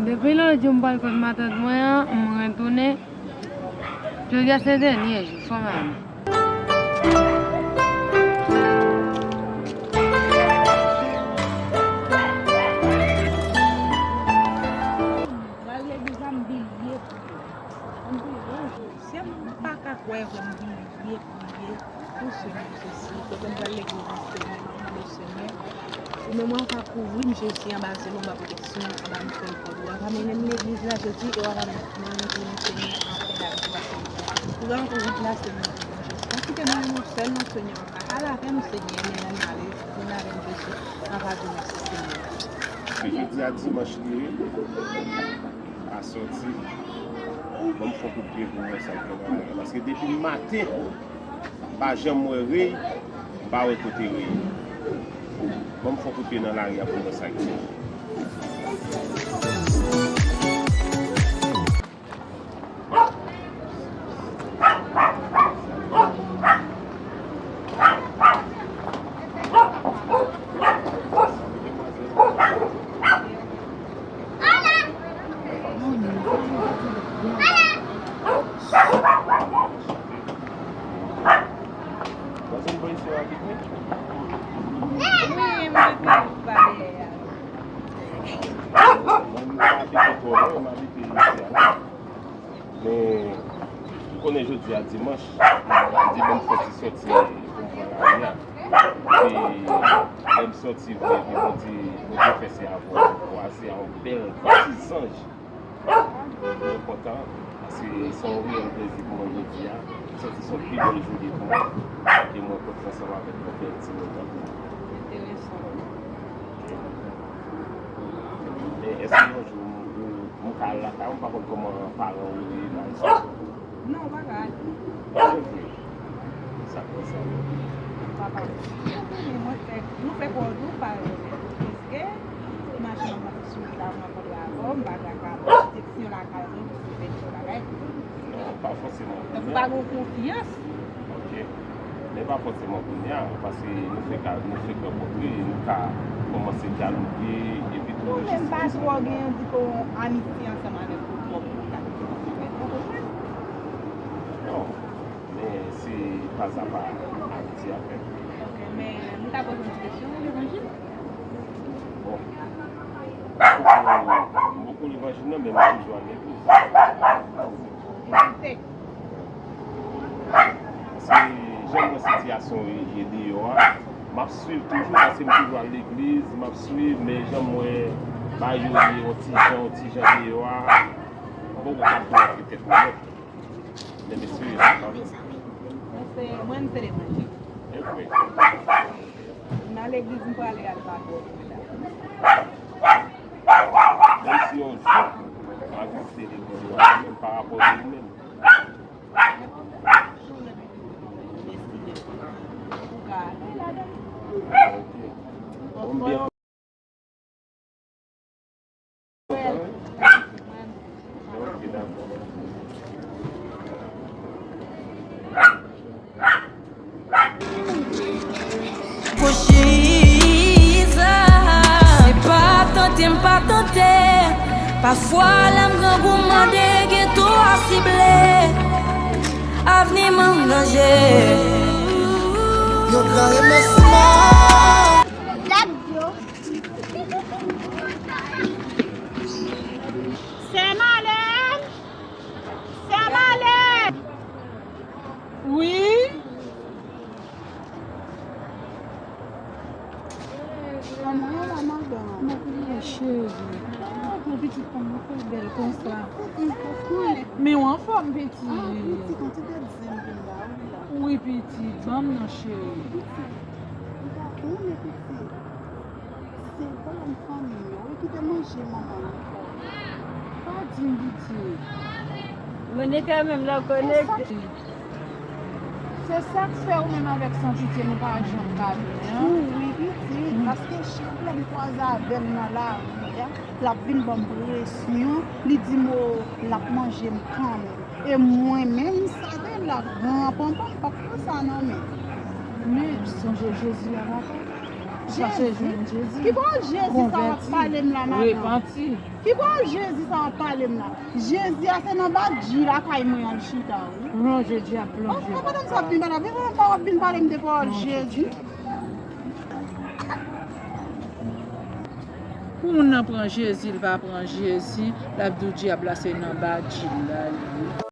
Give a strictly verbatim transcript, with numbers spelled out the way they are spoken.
Depi lòt jou m pral kot matant mwen an, m retounen. Jodi a se dènye jou, fò m ale. Pral legliz la, m bliye priye. M bliye. Si m pa ka kwè, m bliye priye. Wi, Senyè Jezi, kote m pral legliz la, Senyè, m mande w, Senyè, ou menm ou ka kouvri m, Jezi, anba zèl ou, anba pwoteksyon, anba mizèrikòd ou. W ap mennen m legliz la, Jezi, e w ap mennen m tounen, Senyè, anpè avèk ou, Senyè. Ou ka rankontre la, Senyè, Jezi. Pa kite m nan yon sèl non, Senyè. Al avè m, Senyè, mennen m ale, mennen avè m, Jezi, anba zèl ou, Senyè. Se jodi a dimanch li ye. A sòti. Ban m fè kout pye pou m wè sa k gen nan lari a. Paske depi maten, m pa janm wè rèy, m pa wè kote rèy ye. Ban m fè kout pye nan lari a pou m wè sa k gen. Wi, m te fini pale a. Mwen, m pa abite twò lwen, m abite isi a. Men, m konnen jodi a dimanch, m di bon m fè ti sòti pou m pran lari a. Epi, lè m sòti vre, epi Bondye, Bondye fè se avwa, avwa se yon bèl ti zanj. Mwen kontan, paske se yon reyèl plezi pou mwen jodi a. M santi se yon pi bèl jounen pou mwen, ke mwen kontre ansanm avèk yon bèl timoun nan. Enteresan. Men èske yon jou ou, ou, ou ka al lakay ou, m pa konn kòman paran ou ye la, èske... Non, ou pa ka al. Ok. Sa konsa. Papa, mwen fè, nou fè kò nou pa yo. Èske machin nan mwen sou la, mwen kontre avè w, m pa ka al. Se yon lakay mwen, se yon lakay. Non, pa fòseman. Donk, ou pa gen konfyans. Ok. Men pa fòseman kounye a, paske nou fèk, nou fèk rankontre, nou ka kòmanse dyalouge, epi tou... Non, men m pa twò gen, di ke yon amiti ansanm avèk ou twòp pou w ta... Ou konprann? Non, men se pazapa amiti a fèt. Ok, men m ka poze yon ti kesyon, ou levanjil? Bon. M poko, m poko levanjil non, men m toujou al legliz. Ki kote? Paske jan m wè sitiyasyon yo ye deyò a, m ap swiv toujou, paske m toujou al legliz, m ap swiv, men jan m wè bagay yo ye yon ti jan, yon ti jan deyò a, m poko ka di w ak tèt mwen nèt. Men mesye, sa pa bon. Mwen se, mwen se levanjil. Evre. Nan legliz m prale al pa twò lwen la. Menm si yon jou, m a vizite legliz la, menm pa rapò de ou menm. Ou ka ale ladan. Ok. Bon, m byen. Konchiza, se pa tante m pa tante. Pafwa lè m grangou m mande gen twa sible. Avni m an danje. Yon gran remèsiman. Sè Malèn! Sè Malèn! Wi? Kòman w ye la, madanm? Mwen byen, cheri. Ah, pou pitit fanm nan fè bèl konsa. Men w anfòm, pitit. Ah, pitit, yon ti tèt zen vin la, wi la. Wi, pitit, ban m nan, cheri. Pitit, ou pa konnen, pitit. Se pa yon fanmi yo wi ki te manje manman yo. Pa di m piti. Monica menm la konekte. Se sa k fè ou menm avèk San Pitye nou pa janm ka vini an. Wi, piti, paske chak lè m kwaze avè l nan lari a, l ap vin ban m presyon, li di m o, l ap manje m kanmenm. E mwen menm, m save l ap gran panpan, m p ap pran sa nan men. Men, sonje Jezi a papa. Chache jwenn Jezi. Ki bò Jezi sa w ap pale m la, madanm? Repanti. Ki bò Jezi sa w ap pale m la? Jezi a se nan badji lakay mwen an l chita, wi. Plonje dyab, plonje. Madanm sa ap vin pale, vin pa w ap vin pale m de pawòl Jezi. Pou moun nan pran Jezi, l pa pran Jezi, l ap di w dyab la se nan badji l la li ye.